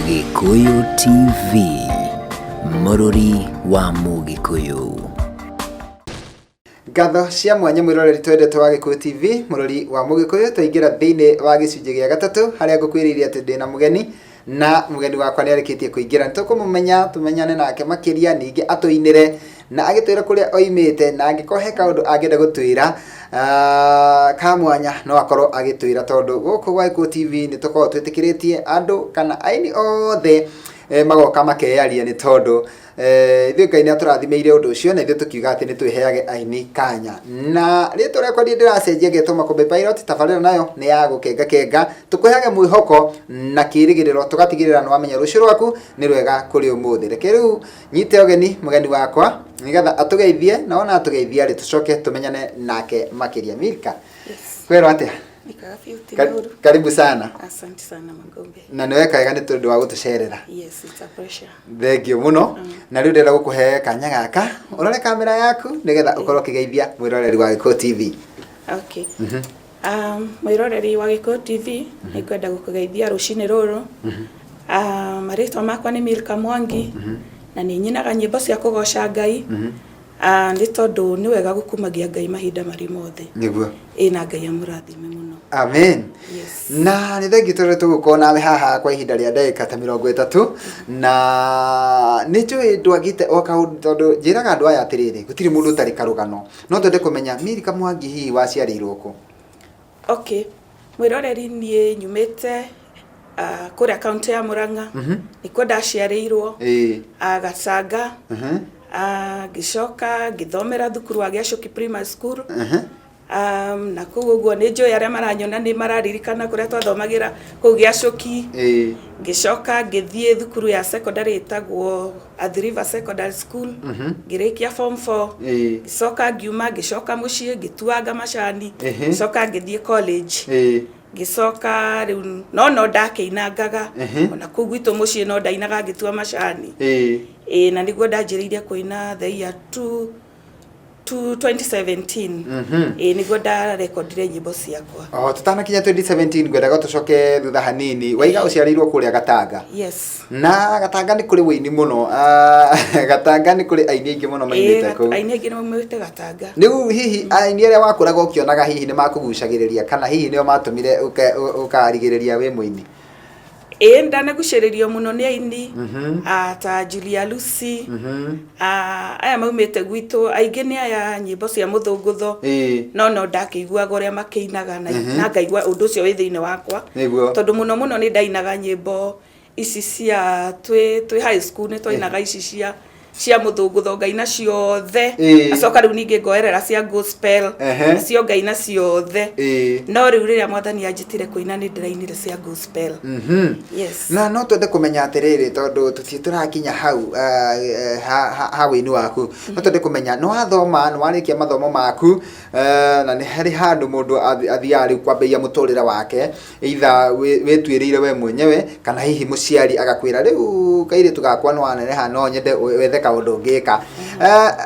Gĩkũyũ TV, mũrũri wa Mũgĩkũyũ. Ngatho cia mwanya mwĩroreri twendete wa Gĩkũyũ TV, mũrori wa Mũgĩkũyũ. Twaingĩra thĩinĩ wa gĩcunjĩ gĩa gatatũ harĩa ngũkwĩrĩire atĩ ndĩna mũgeni, na mũgeni wakwa nĩ arĩkĩtie kũingĩra. Nĩ tũkũmũmenya, tũmenyane nake makĩria, ningĩ atũinĩre na agĩtwĩra kũrĩa oimĩte, na angĩkorwo he kaũndũ angĩenda gũtwĩra ka mwanya no akorwo agĩtwĩra, tondũ gũkũ gwa Gĩkũyũ TV nĩ tũkoragwo twĩtĩkĩrĩtie andũ kana aini othe magoka makeyaria, nĩ tondũ ithuĩ Ngai nĩ atũrathimĩire ũndũ ũcio, na ithuĩ tũkiuga atĩ nĩ twĩheage aini kanya. Na rĩtwa rĩakwa niĩ ndĩracenjia ngetwo Makũmbĩ Pilot. Tabarĩra nayo nĩ ya gũkenga kenga, tũkũheage mwĩhoko na kĩrĩgĩrĩro, tũgatigĩrĩra nĩ wamenya rũciũ rwaku nĩ rwega kũrĩ ũmũthĩ. Reke rĩu nyite ũgeni mũgeni wakwa nĩgetha atũgeithie, na wona atũgeithia rĩ, tũcoke tũmenyane nake makĩria. Milka. Yes. Kwĩrwo atĩa? Nikaga biũ ti ũru. Karibu sana. Asante sana, Makombe. Na nĩ weka wega nĩ tondũ wa gũtũcerera. Yes, it's a pleasure. Thank you mũno. Na rĩu ndĩrenda gũkũhe kanya gaka ũrore kamera yaku nĩgetha ũkorwo ũkĩgeithia mwĩroreri wa Gĩkũyũ TV. Okay. Mwĩroreri wa Gĩkũyũ TV, nĩngwenda gũkũgeithia rũcinĩ rũrũ. Marĩtwa makwa nĩ Milka Mwangi na nĩ nyinaga nyĩmbo cia kũgoca Ngai. Nĩ tondũ nĩ wega gũkumagia Ngai mahinda marĩ mothe. Nĩguo. Ĩ na Ngai amũrathime mũno. Amen. Yes. Na nĩ thengi tondũ tũgũkorwo nawe haha kwa ihinda rĩa ndagĩka ta 30, na nĩ njũĩ ndwagĩte o kaũndũ, tondũ njĩraga andũ aya atĩrĩrĩ, gũtirĩ mũndũ ũtarĩ karũgano. No twende kũmenya Milka Mwangi hihi waciarĩirwo kũ? Okay. Mwĩroreri, niĩ nyumĩte kũrĩa kaunti ya Murang'a. Nĩkuo ndaciarĩirwo. Gatanga. Ngĩcoka ngĩthomera thukuru wa Gĩacũki Primary School. Na kũu ũguo nĩ njũĩ arĩa maranyona nĩ mararirikana kũrĩa twathomagĩra kũu Gĩacũki. Ngĩcoka ngĩthiĩ thukuru ya secondary ĩtagwo Athi River Secondary School. Ngĩrĩkia form 4. Ngĩcoka ngiuma, ngĩcoka mũciĩ, ngĩtuanga macani. Ngĩcoka ngĩthiĩ college. Ngĩcoka rĩu no ndakĩinangaga. Ona kũu gwitũ mũciĩ no ndainaga ngĩtua macani. Ĩĩ, na nĩguo ndanjĩrĩirie kũina the year 2 to 2017. Ĩĩ, nĩguo ndarekondire nyĩmbo ciakwa. O tũtanakinya 2017, ngwendaga tũcoke thutha hanini. Waiga ũciarĩirwo kũrĩa Gatanga. Yes. Na Gatanga nĩ kũrĩ wũini mũno. Gatanga nĩ kũrĩ aini aingĩ mũno mainĩte kũu. Aini aingĩ nĩ maumĩte Gatanga. Rĩu hihi aini arĩa wakũraga ũkĩonaga hihi nĩ makũgucagĩrĩria, kana hihi nĩo matũmire ũkarigĩrĩria wĩ mũini? Ĩĩ, ndanagucĩrĩrio mũno nĩ aini ta Julia Lucy. Aya maumĩte gwitũ aingĩ nĩ aya nyĩmbo cia mũthũngũtho. No ndakĩiguaga ũrĩa makĩinaga na ngaigua ũndũ ũcio wĩ thĩinĩ wakwa. Tondũ mũno mũno nĩ ndainaga nyĩmbo ici cia twĩ high school, nĩ twainaga ici cia mũthũngũtho, ngaina ciothe. Acoka rĩu ningĩ ngoerera cia gospel. Nacio ngaina ciothe. No rĩu rĩrĩa Mwathani anjĩtire kũina, nĩ ndĩrainire cia gospel. Yes. Na no twende kũmenya atĩrĩrĩ, tondũ tũtirĩ tũrakinya hau ha wĩini waku, no twende kũmenya nĩ wathoma, nĩ warĩkia mathomo maku, na nĩ harĩ handũ mũndũ athiaga rĩu kwambĩrĩria mũtũrĩre wake, either wĩtuĩrĩire we mwenyewe kana hihi mũciari agakwĩra, rĩu kairĩtu gakwa nĩ waneneha, no nyende wethe kaũndũ ũngĩka.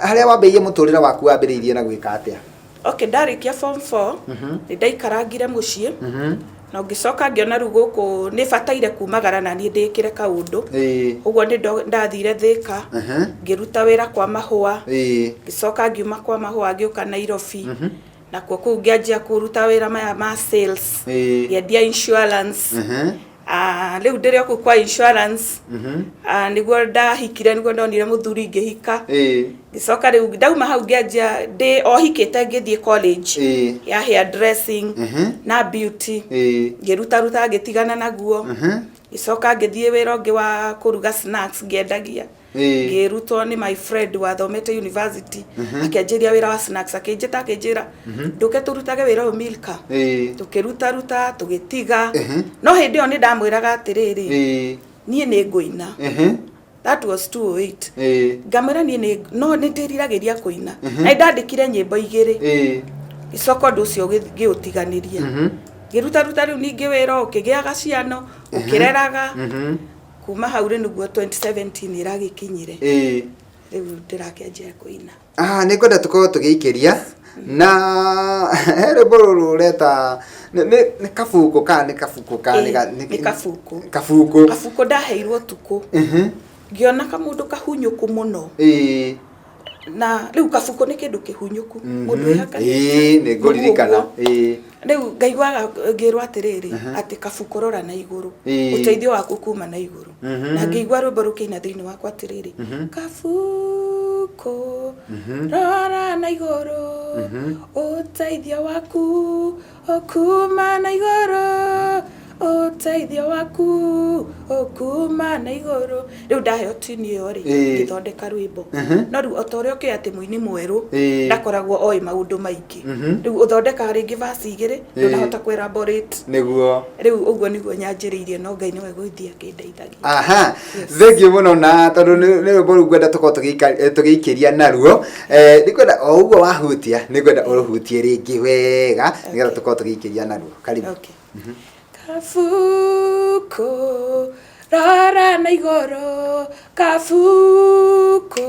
Harĩa wambĩrĩirie mũtũrĩre waku, wambĩrĩirie na gwĩka atĩa? Okay, ndarĩkia form 4 nĩ ndaikarangire mũciĩ na ngĩcoka ngĩona rĩu gũkũ nĩ bataire kumagara na niĩ ndĩkĩre kaũndũ. Ũguo nĩ ndathire Thĩka, ngĩruta wĩra kwa mahũa. Ngĩcoka ngiuma kwa mahũa, ngĩũka Nairobi, nakuo kũu ngĩanjia kũruta wĩra maya ma sales. Ngĩendia insurance. Rĩu ndĩrĩ o kũu kwa insurance, nĩguo ndahikire, nĩguo ndonire mũthuri, ngĩhika. Ngĩcoka rĩu ndauma hau, ngĩanjia ndĩ o hikĩte, ngĩthiĩ college ya hair dressing na beauty. Ngĩrutaruta, ngĩtigana naguo. Ngĩcoka ngĩthiĩ wĩra ũngĩ wa kũruga snacks, ngĩendagia. Ngĩrutwo nĩ my friend wathomete university, akĩanjĩria wĩra wa snacks, akĩnjĩta, akĩnjĩra ndũke tũrutage wĩra ũyũ, Milka. Tũkĩrutaruta, tũgĩtiga. No hĩndĩ ĩyo nĩ ndamwĩraga atĩrĩrĩ, niĩ nĩ ngũina. That was 208. Ngamwĩra niĩ nĩ no nĩ ndĩriragĩria kũina, na nĩ ndandĩkire nyĩmbo igĩrĩ. Gĩcoka ũndũ ũcio ngĩũtiganĩria, ngĩrutaruta rĩu ningĩ wĩra ũkĩgĩaga ciano, ũkĩreraga. Kuma hau rĩ, nĩguo 2017 ĩragĩkinyire. Rĩu ndĩrakĩanjia kũina. Ah, nĩ ngwenda tũkorwo tũgĩikĩria. Na he rwĩmbo rũrũ ũreta nĩ kabuku kana nĩ kabuku kana nĩ Nĩ kabuku. Kabuku. Kabuku ndaheirwo ũtukũ, ngĩona kamũndũ kahunyũku mũno. Na rĩu kabuku nĩ kĩndũ kĩhunyũku, mũndũ wĩhakanĩte. Ĩĩ, nĩ ngũririkana. Rĩu ngaiguaga ngĩrwo atĩrĩrĩ, atĩ kabuku rora na igũrũ, ũteithio waku kuma na igũrũ. Na ngĩigua rwĩmbo rũkĩina thĩinĩ wakwa atĩrĩrĩ, kabuku rora na igũrũ, ũteithio waku ũkuma na igũrũ, ũteithio waku ũkuma na igũrũ. Rĩu ndaheo tini ĩyo rĩ, ngĩthondeka rwĩmbo. No rĩu o ta ũrĩa ũkĩũĩ atĩ mũini mwerũ ndakoragwo oĩ maũndũ maingĩ, rĩu ũthondekaga rĩngĩ verse igĩrĩ, ndũnahota kũ elaborate. Rĩu ũguo nĩguo nyanjĩrĩirie, no Ngai nĩwe gũthiĩ akĩndeithagia. Aha, thengiũ mũno, na tondũ nĩ rwĩmbo rũu ngwenda tũkorwo tũgĩikĩria naruo, nĩngwenda o ũguo wahutia, nĩngwenda ũrũhutie rĩngĩ wega nĩgetha tũkorwo tũgĩikĩria naruo. Karibu. Okay. Kabuku rora na igũrũ, kabuku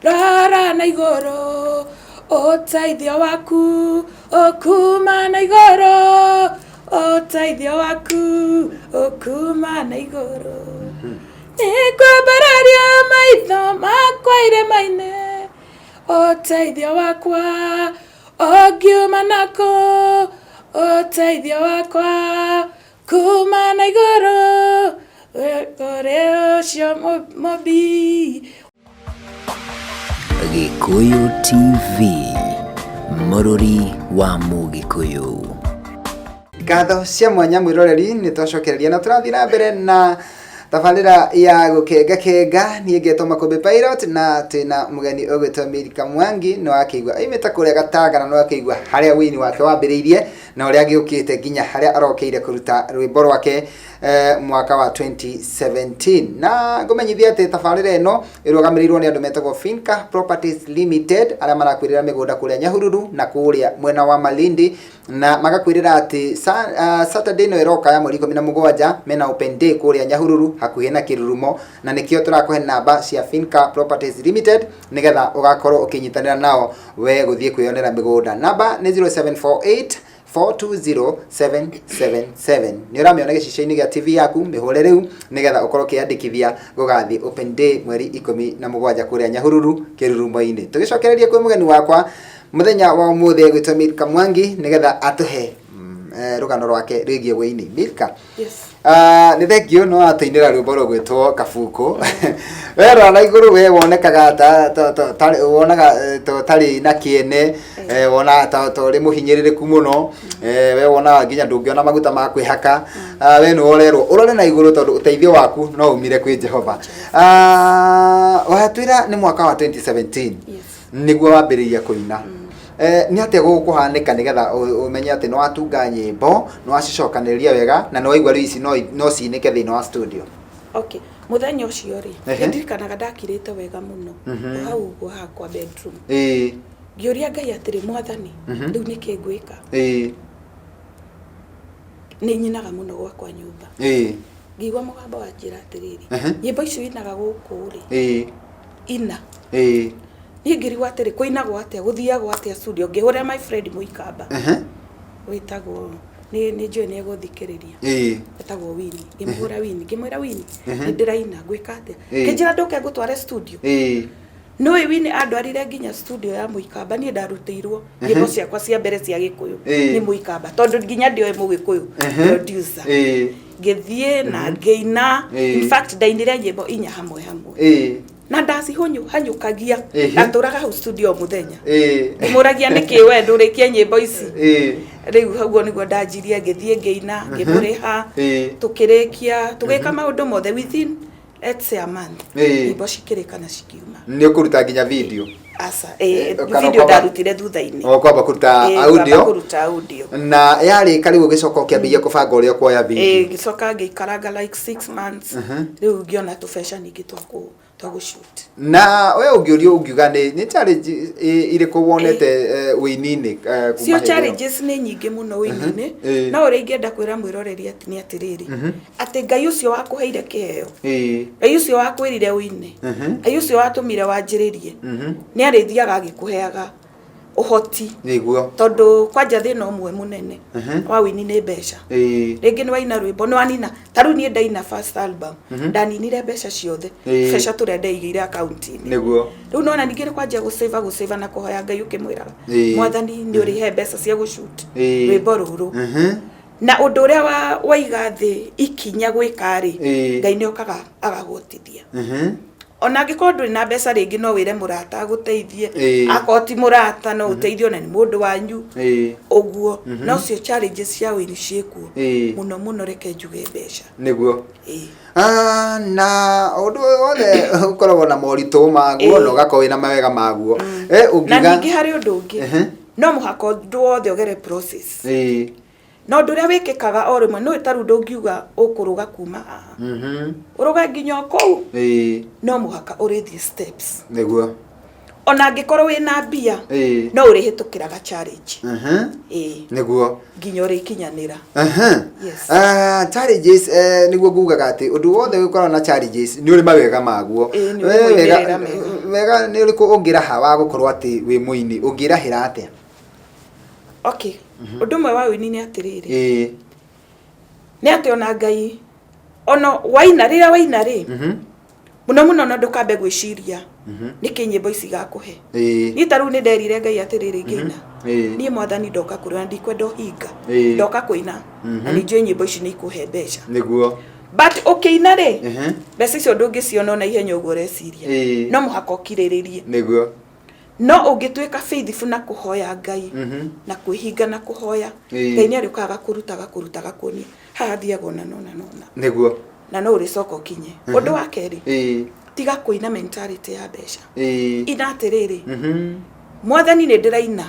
rora na igũrũ, ũteithio waku ũkuma na igũrũ, ũteithio waku ũkuma na igũrũ. Nĩngwambararia maitho makwa irĩma-inĩ, ũteithio wakwa ũngiuma nakũ, ũteithio wakwa kuma na igũrũ, kũrĩ ũcio mũmbi. Gĩkũyũ TV, mũrũri wa Mũgĩkũyũ. Ngatho cia mwanya mwĩroreri, nĩ twacokereria na tũrathiĩ na mbere na tabarĩra ya gũkengakenga. Niĩ ngetwo Makũmbĩ Pilot na twĩna mũgeni ũgwĩtwo Milka Mwangi. Nĩ wakĩigua aimĩte kũrĩa Gatanga na nĩ wakĩigua harĩa wĩini wake wambĩrĩirie na ũrĩa agĩũkĩte nginya harĩa arokeire kũruta rwĩmbo rwake mwaka wa 2017. Na ngũmenyithia atĩ tabarĩra ĩno ĩrũgamĩrĩirwo nĩ andũ metagwo Finca Properties Limited, arĩa marakwĩrĩra mĩgũnda kũrĩa Nyahururu na kũrĩa mwena wa Malindi, na magakwĩrĩra atĩ Saturday ĩno ĩroka ya mweri 17 mena open day kũrĩa Nyahururu hakuhĩ na Kĩrurumo, na nĩkĩo tũrakũhe namba cia Finca Properties Limited nĩgetha ũgakorwo ũkĩnyitanĩra nao we gũthiĩ kwĩyonera mĩgũnda. Namba nĩ 0748 420777. Nĩ ũramĩona gĩcicio-inĩ gĩa TV yaku, mĩhũre rĩu nĩgetha ũkorwo ũkĩyandĩkithia gũgathiĩ open day mweri 17 kũrĩa Nyahururu Kĩrurumo-inĩ. Tũgĩcokereria kwĩ mũgeni wakwa mũthenya wa ũmũthĩ gwĩtwo Milka Mwangi nĩgetha atũhe rũgano rwake rwĩgiĩ wĩini. Milka. Yes. Ah, nĩ thengiũ no atũinĩra rwĩmbo rũgwĩtwo kabuku. We rora na igũrũ, we wonekaga ta wonaga ta ũtarĩ na kĩene, wonaga ta ũrĩ mũhinyĩrĩrĩku mũno, we wonaga nginya ndũngĩona maguta ma kwĩhaka. Ah, we nĩ ũrerwo ũrore na igũrũ tondũ ũteithio waku no umire kwĩ Jehova. Ah, watwĩra nĩ mwaka wa 2017 nĩguo wambĩrĩria kũina. Nĩ atĩa gũkũhanĩka nĩgetha ũmenye atĩ nĩ watunga nyĩmbo, nĩ wacicokanĩrĩria wega na nĩ waigua rĩu ici no cinĩke thĩinĩ wa studio? Okay, mũthenya ũcio rĩ, nĩndirikanaga ndakirĩte wega mũno o hau ũguo hakwa bedroom, ngĩũria Ngai atĩrĩ, Mwathani, rĩu nĩkĩ ngwĩka? Nĩ nyinaga mũno gwakwa nyũmba. Ngĩigua mũgambo wanjĩra atĩrĩrĩ, nyĩmbo icio inaga gũkũ rĩ, ina. Niĩ ngĩrigwo atĩrĩ, kũinagwo atĩa, gũthiagwo atĩa studio? Ngĩhũrĩra my friend Mũikamba wĩtagwo, nĩ njũĩ nĩ egũthikĩrĩria, etagwo Winnie. Ngĩmũhũra Winnie, ngĩmwĩra, "Winnie, nĩ ndĩraina, ngwĩka atĩa?" Kĩnjĩra ndũke ngũtware studio. Nĩũĩ Winnie andwarire nginya studio ya Mũikamba. Niĩ ndarutĩirwo nyĩmbo ciakwa cia mbere cia Gĩkũyũ nĩ Mũikamba, tondũ nginya ndĩoĩ Mũgĩkũyũ producer. Ngĩthiĩ na ngĩina. In fact, ndainire nyĩmbo inya hamwe hamwe na ndacihũnyũ hanyũkagia. Ndatũraga hau studio o mũthenya, ngĩmũragia, "Nĩkĩ we ndũrĩkie nyĩmbo ici?" Rĩu ũguo nĩguo ndanjirie. Ngĩthiĩ ngĩina, ngĩmũrĩha, tũkĩrĩkia, tũgĩka maũndũ mothe within, let's say, a month. Nyĩmbo cikĩrĩka na cikiuma. Nĩ ũkũruta nginya video? Aca, Kana video kwamba- ndarutire thutha-inĩ. O kwamba kũruta Kwamba audio? Kũruta audio. Na yarĩka rĩu ũgĩcoka ũkĩambĩrĩria kũbanga ũrĩa ũkuoya video? Ngĩcoka ngĩikaranga like 6 months. Rĩu ngĩona tũbeca ningĩ twa gũshoot. Na we ũngĩũrio, ũngiuga nĩ challenge irĩkũ wonete wĩini-inĩ kuma Cio hĩndĩ ĩyo? Challenges nĩ nyingĩ mũno wĩini-inĩ. No ũrĩa ingĩenda kwĩra mwĩroreri atĩ nĩ atĩrĩrĩ, atĩ Ngai ũcio wakũheire kĩheo, Ngai ũcio wakwĩrire ũine, Ngai ũcio watũmire wanjĩrĩrie, nĩ arĩthiaga agĩkũheaga. Ũhoti. Tondũ kwanja thĩna ũmwe mũnene wa wĩini nĩ mbeca. Rĩngĩ nĩ waina rwĩmbo, nĩ wanina, ta rĩu niĩ ndaina first album, ndaninire mbeca ciothe, mbeca tũrĩa ndeigĩire akaunti-inĩ. Rĩu nona ningĩ nĩ kwanjia gũcĩva gũcĩva na kũhoya Ngai ũkĩmwĩraga, Mwathani, nĩ ũrĩhe mbeca cia gũshoot rwĩmbo rũrũ. Na ũndũ ũrĩa waiga thĩ ikinya gwĩka rĩ, Ngai nĩ okaga agagũhotithia. Ona angĩkorwo ndũrĩ na mbeca, rĩngĩ no wĩre mũrata agũteithie. Akorwo ti mũrata, no ũteithio na nĩ mũndũ wanyu. Ũguo no cio challenges cia wĩini ciĩkuo. Mũno mũno reke njuge mbeca. Ah, na ũndũ wothe ũkoragwo na moritũ maguo na ũgakorwo wĩna mawega maguo. Na Ũngiuga ningĩ harĩ ũndũ ũngĩ, no mũhaka ũndũ wothe ũgere process. Na ũndũ ũrĩa wĩkĩkaga o rĩmwe nĩ ta rĩu ndũngiuga ũkũrũga kuma haha ũrũge nginya o kũu. No mũhaka ũrĩthiĩ steps. Ona angĩkorwo wĩna mbia, no ũrĩhĩtũkĩraga challenge. Nginya ũrĩkinyanĩra. Yes. Ah, challenges, nĩguo ngugaga atĩ ũndũ wothe ũkoragwo na challenges nĩ ũrĩ mawega maguo. Ĩĩ, nĩ ũrĩ moimĩrĩra mega. Wega nĩ ũrĩkũ ũngĩraha wa gũkorwo atĩ wĩ mũini? Ũngĩrahĩra atĩa? Okay, ũndũ ũmwe wa ũini nĩ atĩrĩrĩ, nĩ atĩ ona Ngai ona waina, rĩrĩa waina rĩ, mũno mũno na ndũkambe gwĩciria nĩkĩ nyĩmbo ici igakũhe. Niĩ ta rĩu nĩ nderire Ngai atĩrĩrĩ, ngĩina, niĩ Mwathani ndoka kũrĩ na ndikwenda ũhinga. Ndoka kũina na nĩ njũĩ nyĩmbo ici nĩ ikũhe mbeca. But ũkĩina rĩ, mbeca icio ndũngĩciona ona ihenya ũguo ũreciria. No mũhaka ũkirĩrĩrie. No ũngĩtuĩka faithful na kũhoya Ngai na kwĩhinga na kũhoya, Ngai nĩ arĩũkaga agakũruta, agakũruta, agakuonia haha thiaga ũna nona nona. Na no ũrĩcoka ũkinye. Ũndũ wa kerĩ, tiga kũina mentality ya mbeca. Ina atĩrĩrĩ, Mwathani, nĩ ndĩraina,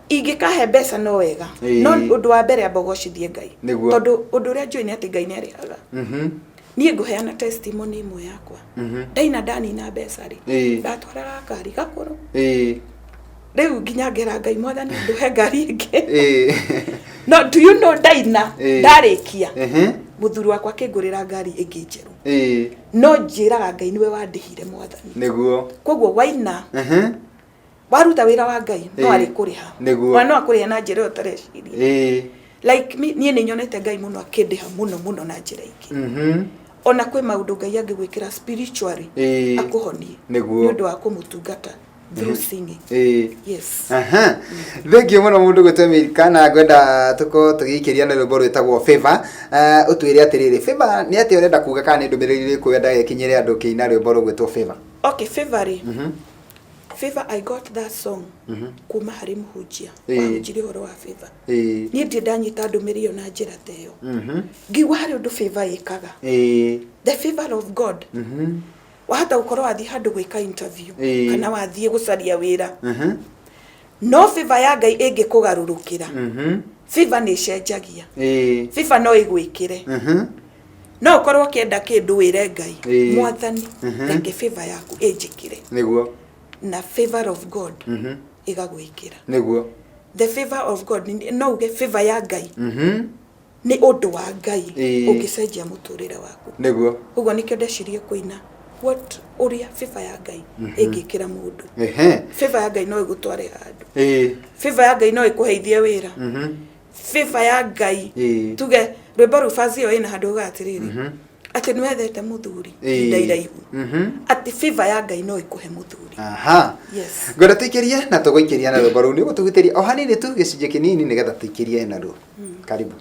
ingĩkahe mbeca no wega. No ũndũ wa mbere amba ũgocithie Ngai. Tondũ ũndũ ũrĩa njũĩ nĩ atĩ Ngai nĩ arĩhaga. Niĩ ngũheana testimony ĩmwe yakwa. Ndaina ndanina mbeca rĩ, ndatwaraga ngari gakũrũ. Rĩu nginya ngera Ngai, Mwathani, ndũhe ngari ĩngĩ. No do you know, ndaina, ndarĩkia, mũthuri wakwa akĩngũrĩra ngari ĩngĩ njerũ. No njĩraga Ngai, nĩwe wandĩhire, Mwathani. Koguo waina, waruta wĩra wa Ngai, no arĩkũrĩha. Ona no akũrĩhe na njĩra ĩyo ũtareciria. Like me, niĩ nĩ nyonete Ngai mũno akĩndĩha mũno mũno na njĩra ingĩ. Ona kwĩ maũndũ Ngai angĩgwĩkĩra spiritually, akũhonie nĩ ũndũ wa kũmũtungata through singing. Yes. Aha. Thengiũ mũno mũndũ gwĩtwo Milka, na ngwenda tũkorwo tũgĩikĩria na rwĩmbo rwĩtagwo Favor. Ũtwĩre atĩrĩrĩ, Favor nĩ atĩa ũrenda kuga, kana nĩ ndũmĩrĩri ĩrĩkũ wendaga ĩkinyĩre andũ ũkĩina rwĩmbo rũgwĩtwo Favor? Okay, Favor rĩ, Favor, I got that song kuma harĩ mũhunjia wahunjirie ũhoro wa favor. Niĩ ndirĩ ndanyita ndũmĩrĩri ĩyo na njĩra ta ĩyo. Ngĩigua harĩ ũndũ favor ĩkaga. The favor of God, wahota gũkorwo wathiĩ handũ gwĩka interview kana wathiĩ gũcaria wĩra, no favor ya Ngai ĩngĩkũgarũrũkĩra, favor nĩ ĩcenjagia. Favor no ĩgwĩkĩre. No ũkorwo ũkĩenda kĩndũ, wĩre Ngai, Mwathani, reke favor yaku ĩnjĩkĩre. Na favor of God ĩgagwĩkĩra. The favor of God, no uge favor ya Ngai nĩ ũndũ wa Ngai ũngĩcenjia mũtũrĩre waku. Ũguo nĩkĩo ndecirie kũina what ũrĩa favor ya Ngai ĩngĩkĩra mũndũ. Favor ya Ngai no ĩgũtware handũ. Favor ya Ngai no ĩkũheithie wĩra. Favor ya Ngai, tuge rwĩmbo rũu verse ĩyo ĩna handũ uga atĩrĩrĩ, atĩ nĩ wethete mũthuri ihinda iraihu, atĩ favor ya Ngai no ĩkũhe mũthuri. Yes. Ngwenda tũikĩrie na tũgũikĩria na rwĩmbo rũu. Nĩ ũgũtũgutĩria o hanini tu, gĩcunjĩ kĩnini, nĩgetha tũikĩrie naruo. Karibu.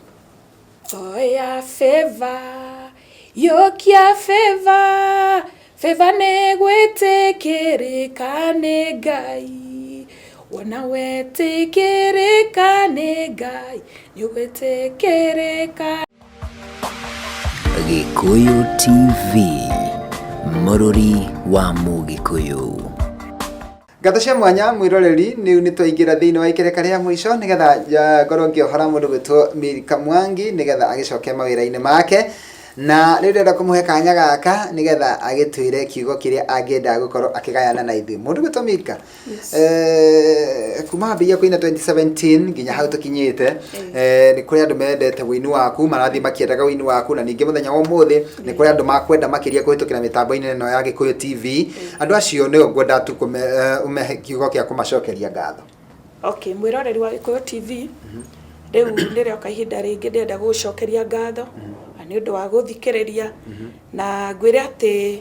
Oya favor, yũkia favor, favor nĩ gwĩtĩkĩrĩka nĩ Ngai. Wona wetĩkĩrĩka nĩ Ngai, nĩ ũgwĩtĩkĩrĩka. Gĩkũyũ TV, mũrũri wa Mũgĩkũyũ. Ngatho cia mwanya mwĩroreri, rĩu nĩ twaingĩra thĩinĩ wa ikereka rĩa mũico nĩgetha ngorwo ngĩohora mũndũ gwĩtwo Milka Mwangi nĩgetha agĩcoke mawĩra-inĩ make. Na rĩu ndĩrenda kũmũhe kanya gaka nĩgetha agĩtwĩre kiugo kĩrĩa angĩenda gũkorwo akĩgayana na ithuĩ. Mũndũ gwĩtwo Milka, kuma wambĩrĩria kũina 2017 nginya hau tũkinyĩte, nĩ kũrĩ andũ mendete ũini waku, marathiĩ makĩendaga ũini waku, na ningĩ mũthenya wa ũmũthĩ nĩ kũrĩ andũ makwenda makĩria kũhĩtũkĩra mĩtambo-inĩ ĩno ya Gĩkũyũ TV. Andũ acio nĩo ngwenda tu ũmehe kiugo kĩa kũmacokeria ngatho. Okay, mwĩroreri wa Gĩkũyũ TV, rĩu nĩrĩoka ihinda rĩngĩ ndĩrenda gũgũcokeria ngatho na nĩ ũndũ wa gũthikĩrĩria, na ngwĩre atĩ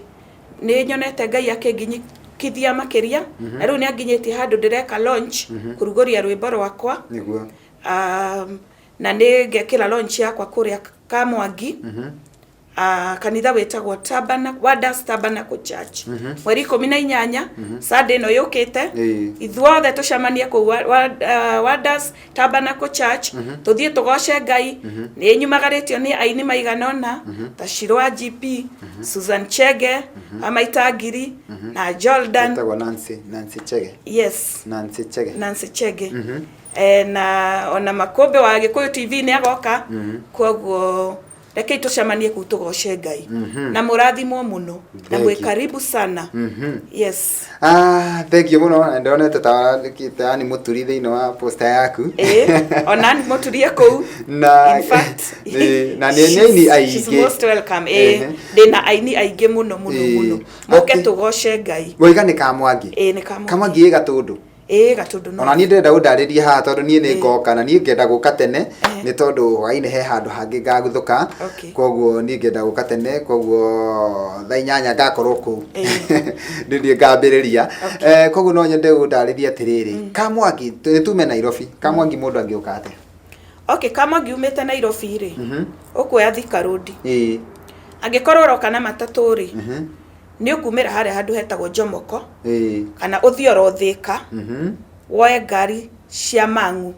nĩ nyonete Ngai akĩnginyikithia makĩria, na rĩu nĩ anginyĩtie handũ ndĩreka launch, kũrugũria rwĩmbo rwakwa. Na nĩ ngekĩra launch yakwa kũrĩa Kamwangi, kanitha wĩtagwo Wonders Tabernacle Church, mweri 18, Sunday ĩno yũkĩte. Ithuothe tũcemanie kũu Wonders Tabernacle Church, tũthiĩ tũgoce Ngai. Nĩ nyumagarĩtio nĩ aini maigana ũna ta Shiro wa GP, Susan Chege wa Maita Ngiri na Jordan. Etagwo Nancy Chege. Yes. Nancy Chege. Nancy Chege. Na ona Makũmbĩ wa Gĩkũyũ TV nĩ agoka, koguo rekei tũcemanie kũu tũgoce Ngai na mũrathimwo mũno na Thank mwĩ you. karibu sana. Yes. Ah, thank you mũno, na ndonete ta wandĩkĩte yani mũturi thĩinĩ wa poster yaku. Ĩĩ, ona nĩ mũturie kũu. Na In fact, na nĩ aini she's aingĩ. most welcome. Ĩĩ, ndĩna aini aingĩ mũno mũno mũno. Mũke tũgoce Ngai. Woiga nĩ Kamwangi? Ĩĩ, nĩ Kamwangi. Kamwangi ĩ Gatũndũ? Ĩĩ, Gatũndũ no. Ona niĩ ndĩrenda ũndarĩrie haha tondũ niĩ nĩ ngoka na niĩ ngenda gũka tene nĩ tondũ hwaĩ-inĩ he handũ hangĩ ngaguthũka. Koguo niĩ ngenda gũka tene, koguo thaa 8 ngakorwo kũu, nĩ niĩ ngambĩrĩria. Koguo no nyende ũndarĩrie atĩrĩrĩ, Kamwangi, nĩ tume Nairobi, Kamwangi mũndũ angĩũka atĩa? Okay, Kamwangi umĩte Nairobi rĩ, ũkuoya Thika Road. Angĩkorwo ũroka na matatũ rĩ, nĩ ũkumĩra harĩa handũ hetagwo Jomoko, kana ũthiĩ oro Thika, woe ngari cia Mang'u,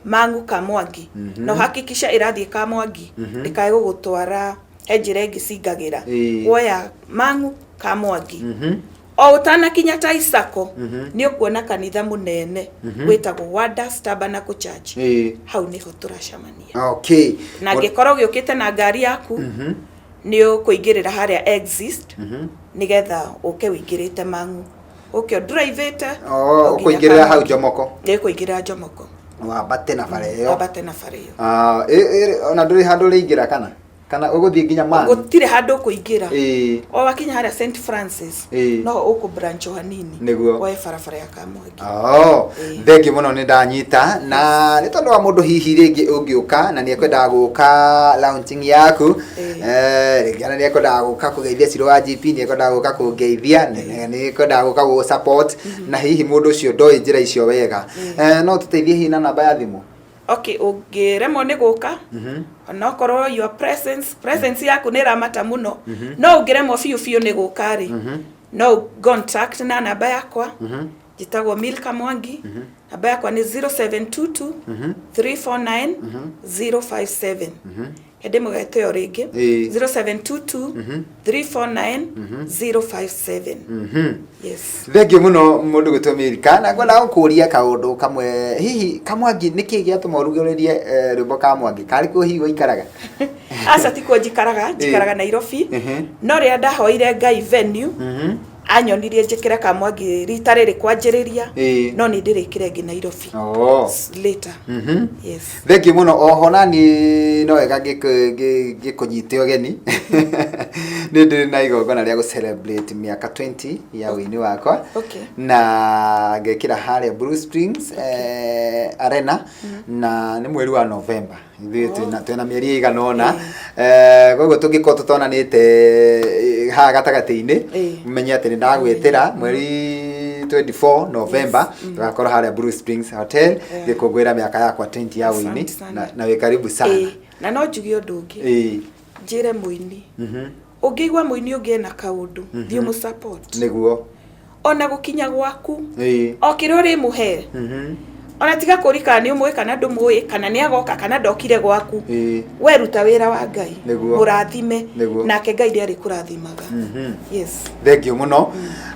Mang'u Kamwangi, na ũhakikisha ĩrathiĩ Kamwangi, ndĩkae gũgũtwara he njĩra ĩngĩ cingagĩra. Woya Mang'u Kamwangi, o ũtanakinya Taisako nĩ ũkuona kanitha mũnene wĩtagwo Wonders Tabernacle Church. Hau nĩho tũracemania. Na angĩkorwo ũgĩũkĩte na ngari yaku, nĩ ũkũingĩrĩra harĩa exit nĩgetha ũke ũingĩrĩte Mang'u, ũke ũndrive-ĩte. Oh, ũkũingĩrĩra hau Jomoko? Nĩ kũingĩrĩra Jomoko. Wambate na bara ĩyo. Wambate na bara ĩyo. Ah, ona ndũrĩ handũ ũrĩingĩra kana ũgũthiĩ nginya Mang'u? Gũtirĩ handũ ũkũingĩra. O wakinya harĩa St Francis, no ũkũ branch o hanini, woe barabara ya Kamwangi. Oh, thengiũ mũno, nĩ ndanyita. Na nĩ tondũ wa mũndũ hihi rĩngĩ ũngĩũka na nĩ ekwendaga gũka launching yaku, rĩngĩ ona nĩ ekwendaga gũka kũgeithia Ciro wa GP, nĩ ekwendaga gũka kũngeithia, nĩ ekwendaga gũka gũ support, na hihi mũndũ ũcio ndoĩ njĩra icio wega, no tũteithie hihi na namba ya thimũ? Okay, ũngĩremwo nĩ gũka, onokorwo your presence yaku nĩ ĩramata mũno, no ũngĩremwo biũ biũ nĩ gũka rĩ, no contact na namba yakwa. Njĩtagwo Milka Mwangi, namba yakwa nĩ 0722 349 057. Hĩndĩ mũgete ĩyo rĩngĩ, 0722 349 057. Yes. Thengiũ mũno, mũndũ gwĩtwo Milka, na ngwenda gũkũria kaũndũ kamwe. Hihi Kamwangi, nĩkĩ gĩatũma ũrugũrĩrie rwĩmbo Kamwangi? Karĩ kuo hihi ũikaraga? Aca, tikuo njikaraga, njikaraga Nairobi. No rĩrĩa ndahoire Ngai venue, anyonirie njĩkĩre Kamwangi rita rĩrĩ kwanjĩrĩria, no nĩ ndĩrĩkĩre ĩngĩ Nairobi later. Yes. Thengiũ mũno. Oho nani no wega ngĩkũnyite ũgeni, nĩ ndĩrĩ na igongona rĩa gũ celebrate mĩaka 20 ya ũini wakwa, na ngekĩra harĩa Blue Springs Arena, na nĩ mweri wa November. Ithuĩ twĩna mĩeri ĩigana ũna. Koguo tũngĩkorwo tũtonanĩte haha gatagatĩ-inĩ, menye atĩ nĩ ndagwĩtĩra mweri 24 November, tũgakorwo harĩa Blue Springs Hotel gĩkũngũĩra mĩaka yakwa 20 ya ũini. Asante sana. Na wĩ karibu sana. Na no njuge ũndũ ũngĩ, njĩre mũini, ũngĩigua mũini ũngĩ ena kaũndũ, thiĩ ũmũ support. Ona gũkinya gwaku, o kĩrĩa ũrĩmũhe, ona tiga kũri kana nĩ ũmũĩ kana ndũmũĩ, kana nĩ agoka kana ndokire gwaku, we ruta wĩra wa Ngai. Mũrathime. Nake Ngai nĩ arĩkũrathimaga. Yes. Thengiũ mũno.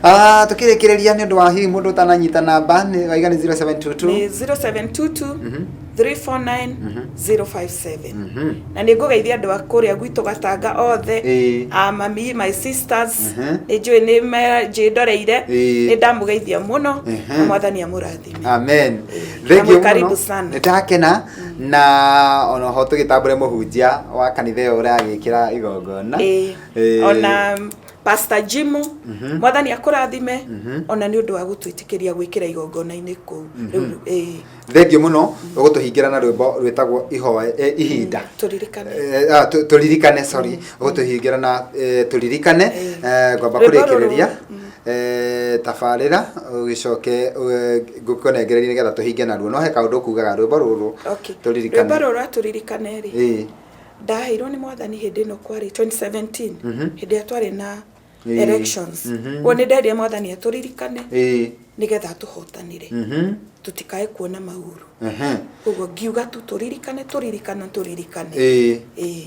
Ah, tũkĩrĩkĩrĩria, nĩ ũndũ wa hihi mũndũ ũtananyita namba, nĩ waiga nĩ 0722? Nĩ 0722. 349 057. Na nĩ ngũgeithia andũ a kũrĩa gwitũ Gatanga othe, a mami, my sisters, nĩ njũĩ nĩ menjĩndoreire. Nĩ ndamũgeithia mũno na Mwathani amũrathime. Amen. Na Thengiũ mwĩ karibu mũno. sana. Nĩ ndakena na ona ho tũgĩtambũre mũhunjia wa kanitha ĩyo ũragĩkĩra igongona. Ona Pastor Jimu, Mwathani akũrathime ona nĩ ũndũ wa gũtwĩtĩkĩria gwĩkĩra igongona-inĩ kũu rĩu. Thengiũ mũno. Ũgũtũhingĩra na rwĩmbo rwĩtagwo ihoe ihinda. Tũririkane. Tũririkane, sorry, ũgũtũhingĩra na tũririkane. Ngwamba Rwĩmbo kũrĩkĩrĩria rũrũ. Tabarĩra ũgĩcoke ngũkũnengererie nĩgetha tũhinge naruo, no he kaũndũ ũkugaga rwĩmbo rũrũ. Okay. Tũririkane. Rwĩmbo rũrũ rwa tũririkane rĩ, ndaheirwo nĩ Mwathani hĩndĩ ĩno kwarĩ 2017, hĩndĩ ĩrĩa twarĩ na elections. Ũguo nĩ nderire Mwathani atũririkane nĩgetha atũhotanĩre, tũtikae kuona maũru. Ũguo ngiuga tu tũririkane, tũririkane, tũririkane.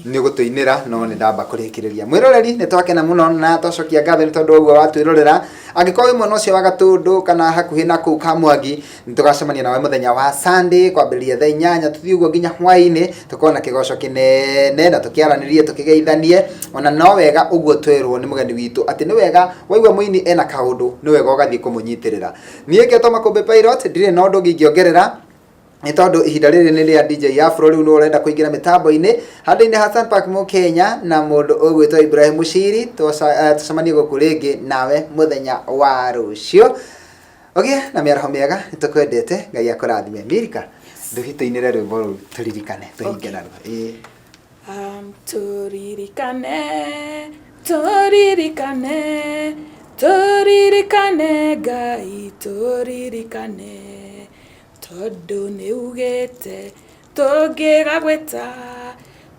Nĩ ũgũtũinĩra, no nĩ ndamba kũrĩkĩrĩria. Mwĩroreri, nĩ twakena mũno na twacokia ngatho nĩ tondũ wa ũguo watwĩrorera. Angĩkorwo wĩ mwena ũcio wa Gatũndũ kana hakuhĩ na kũu Kamwangi, nĩ tũgacemania nawe mũthenya wa Sunday kwambĩrĩria thaa 8, tũthiĩ ũguo nginya hwaĩ-inĩ, tũkorwo na kĩgoco kĩnene na tũkĩaranĩrie, tũkĩgeithanie. Ona no wega ũguo twerwo nĩ mũgeni witũ atĩ nĩ wega waigua mũini ena kaũndũ, nĩ wega ũgathiĩ kũmũnyitĩrĩra. Niĩ ngetwo Makũmbĩ Pilot, ndirĩ na ũndũ ũngĩ ingĩongerera nĩ tondũ ihinda rĩrĩ nĩ rĩa DJ Afro. Rĩu nĩ ũrenda kũingĩra mĩtambo-inĩ handũ-inĩ ha Sunpark Mũkenya na mũndũ ũgwĩtwo Ibrahim Mushiri. Tũcemanie gũkũ rĩngĩ nawe mũthenya wa rũciũ. Ũgĩe na mĩaraho mĩega, nĩ tũkwendete, Ngai akũrathime. Milka, ndũgĩtũinĩre rwĩmbo rũu tũririkane, tũhinge naruo. Tũririkane, tũririkane, tũririkane, Ngai tũririkane, tondũ nĩ ugĩte tũngĩgagwĩta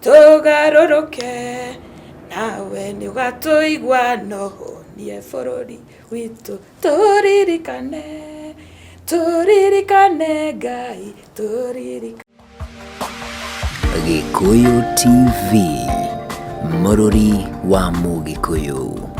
tũgarũrũke, nawe nĩ ũgatũigua no honie bũrũri witũ. Tũririkane, tũririkane, Ngai tũririkane. Gĩkũyũ TV, mũrũri wa Mũgĩkũyũ.